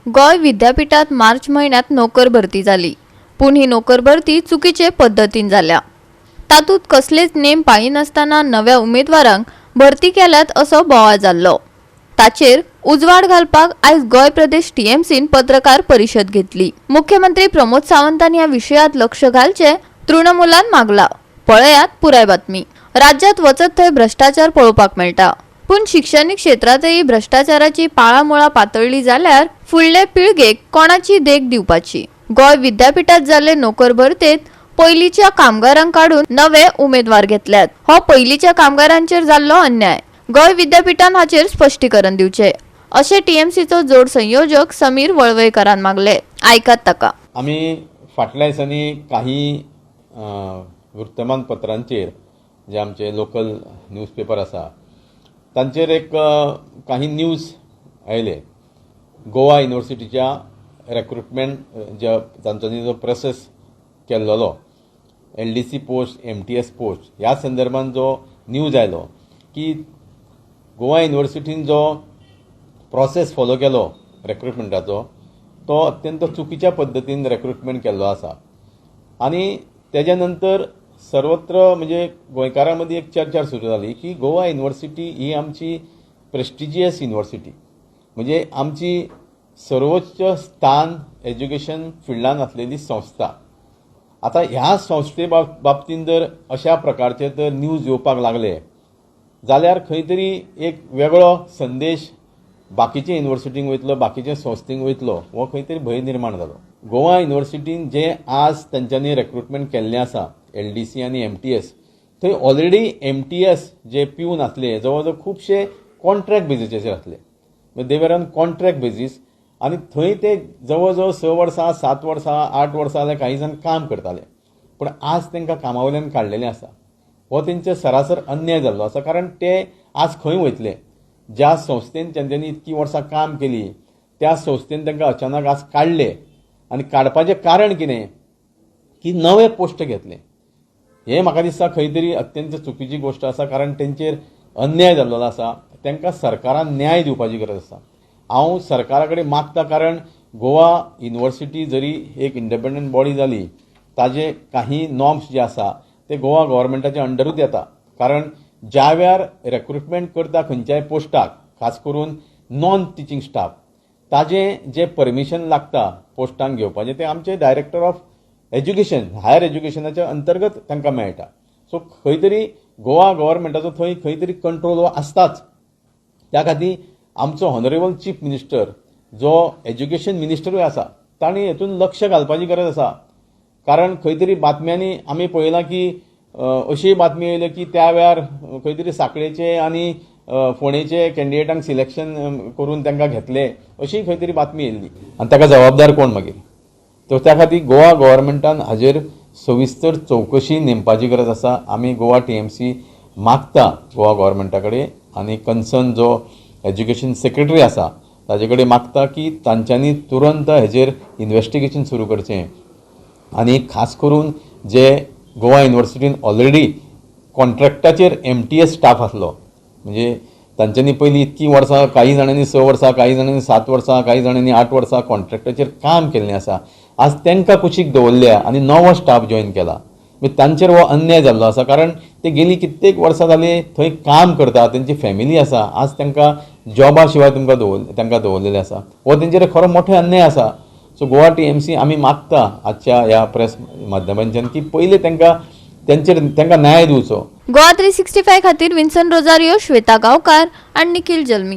गोंय विद्यापीठात मार्च म्हयन्यात नोकर भरती जाली, पूण ही नोकर भरती चुकीचे पद्दतीन जाल्या. तातूंत कसलेच नेम पाळिनासतना नव्या उमेदवारांक भरती केल्यात असो बोवाळ जाल्लो. ताचेर उजवाड घालपाक आयज गोंय प्रदेश टीएमसीन पत्रकार परिशद घेतली. मुख्यमंत्री प्रमोद सावंतान ह्या विशयात लक्ष घालचें तृणमूलान मागला. पळयात पुराय बातमी. राज्यात वचत थंय भ्रष्टाचार पळोवपाक मेळटा, पूण शिक्षणीक क्षेत्रांतय भ्रष्टाचाराची पाळामुळां पातळ्ळी जाल्यार फुडले पिळगेक कोणाची देख दिवपाची? गोंय विद्यापीठात जाल्ले नोकर भरतेत पयलींच्या कामगारांक काडून नवे उमेदवार घेतल्यात. हो पयलींच्या कामगारांचेर जाल्लो अन्याय. गोंय विद्यापीठान हाचेर स्पश्टीकरण दिवचें अशें टीएमसीचो जोड संयोजक समीर वळवयकरान मागले. आयकात ताका. आमी फाटल्या दिसांनी काही वृत्तमानपत्रांचेर, जे आमचे लोकल न्यूजपेपर आसा तांचेर एक काही न्यूज आयले. गोवा युनिवर्सिटीच्या रेक्रुटमेंट जे तांच्यांनी जो process केल्लोलो, LDC post, MTS post, ह्या संदर्भान जो न्यूज आयलो की गोवा युनिवर्सिटीन जो प्रोसेस फॉलो केलो रेक्रुटमेंटाचो, तो अत्यंत चुकीच्या पद्दतीन रेक्रुटमेंट केल्लो आसा. आनी तेज्या नंतर सर्वत्र म्हणजे गोंयकारां मदीं एक चर्चा सुरू जाली की गोवा युनिवर्सिटी ही आमची प्रेस्टिजियस युनिवर्सिटी, म्हणजे आमची सर्वोच्च स्थान एज्युकेशन फिल्डान आसलेली संस्था. आतां ह्या संस्थे बाबतीन जर अशा प्रकारचे जर न्यूज येवपाक लागले जाल्यार खंय तरी एक वेगळो संदेश बाकीचे युनिवर्सिटींक वयतलो, बाकीचे संस्थेंक वयतलो, हो खंय तरी भंय निर्माण जालो. गोवा युनिवर्सिटीन जे आज तेंच्यांनी रेक्रुटमेंट केल्लें आसा LDC आनी MTS, थंय ऑलरेडी MTS जे पिवन आसले जवळ जवळ खुबशे कॉन्ट्रॅक्ट बेजीसाचेर आसले. They were on contract basis आनी थंय ते जवळ जवळ 6 वर्सां, 7 वर्सां, 8 वर्सां जाल्यार काही जाण काम करताले, पूण आज तांकां कामा वयल्यान काडलेलें आसा. हो तेंचे सरासर अन्याय जाल्लो आसा, कारण ते आज खंय वयतले? ज्या संस्थेन तेंच्यांनी इतकीं वर्सां काम केली त्या संस्थेन तांकां अचानक आज काडले आनी काडपाचें कारण कितें की नवे पोस्ट घेतले. हें म्हाका दिसता खंय तरी अत्यंत चुकीची गोश्ट आसा, कारण तेंचेर अन्याय जाल्लो आसा. तांकां सरकारान न्याय दिवपाची गरज आसा. हांव सरकारा कडेन मागता, कारण गोवा युनिवर्सिटी जरी एक इंडिपेंडंट बॉडी जाली, ताजे काही नॉर्म्स जे आसा ते गोवा गव्हर्मेंटाच्या अंडरूच येता. कारण ज्या वेळार रेक्रुटमेंट करता खंयच्याय पोस्टाक, खास करून नॉन टिचींग स्टाफ, ताजें जें परमिशन लागता पोस्टांक घेवपाचें तें आमचे डायरेक्टर ऑफ एज्युकेशन, हायर एज्युकेशनाच्या अंतर्गत तांकां मेळटा. सो खंय तरी गोवा गव्हर्मेंटाचो थंय खंय तरी कंट्रोल हो आसताच. त्या खातीर आमचो ऑनरेबल चीफ मिनिस्टर जो एज्युकेशन मिनिस्टरूय आसा तांणी हेतून लक्ष घालपाची गरज आसा. कारण खंय तरी बातम्यांनी आमी पळयलां की अशी बातमी येयल्या की त्या वेळार खंय तरी साखळेचे आनी फोंडेचे कॅन्डिडेटांक सिलेक्शन करून तांकां घेतले अशी खंय तरी बातमी येयल्ली. आनी ताका जबाबदार कोण मागीर? तर त्या खातीर गोवा गव्हर्मेंटान हाजेर सविस्तर चवकशी नेमपाची गरज आसा. आमी गोवा TMC मागता गोवा गव्हर्मेंटा कडेन आनी कन्सर्न जो एज्युकेशन सेक्रेटरी आसा ताजे कडेन मागता की तांच्यांनी तुरंत हेजेर इन्वेस्टिगेशन सुरू करचें आनी खास करून जे गोवा युनिवर्सिटीन ऑलरेडी कॉन्ट्रॅक्टाचेर MTS staff आसलो, म्हणजे तांच्यांनी पयलीं इतकीं वर्सां, काही जाणांनी 6 वर्सां, काही जाणांनी 7 वर्सां, काही जाणांनी 8 वर्सां कॉन्ट्रॅक्टाचेर काम केल्लें आसा. आज तांकां कुशीक दवरल्या आनी नवो स्टाफ जॉयन केला. मागीर तांचेर हो अन्याय जाल्लो आसा, कारण ते गेली कित्येक वर्सां जाली थंय काम करता, तेंची फॅमिली आसा. आज तांकां जॉबा शिवाय तुमकां तांकां दवरलेलें आसा. हो तेंचेर खरो मोठो अन्याय आसा. सो गोवा TMC आमी मागता आजच्या ह्या प्रेस माध्यमांच्यान की पयलीं तांकां तेंचेर तांकां न्याय दिवचो. गोवा 365 खातीर विन्सन रोजारियो, श्वेता गांवकार आनी निखिल जल्मी.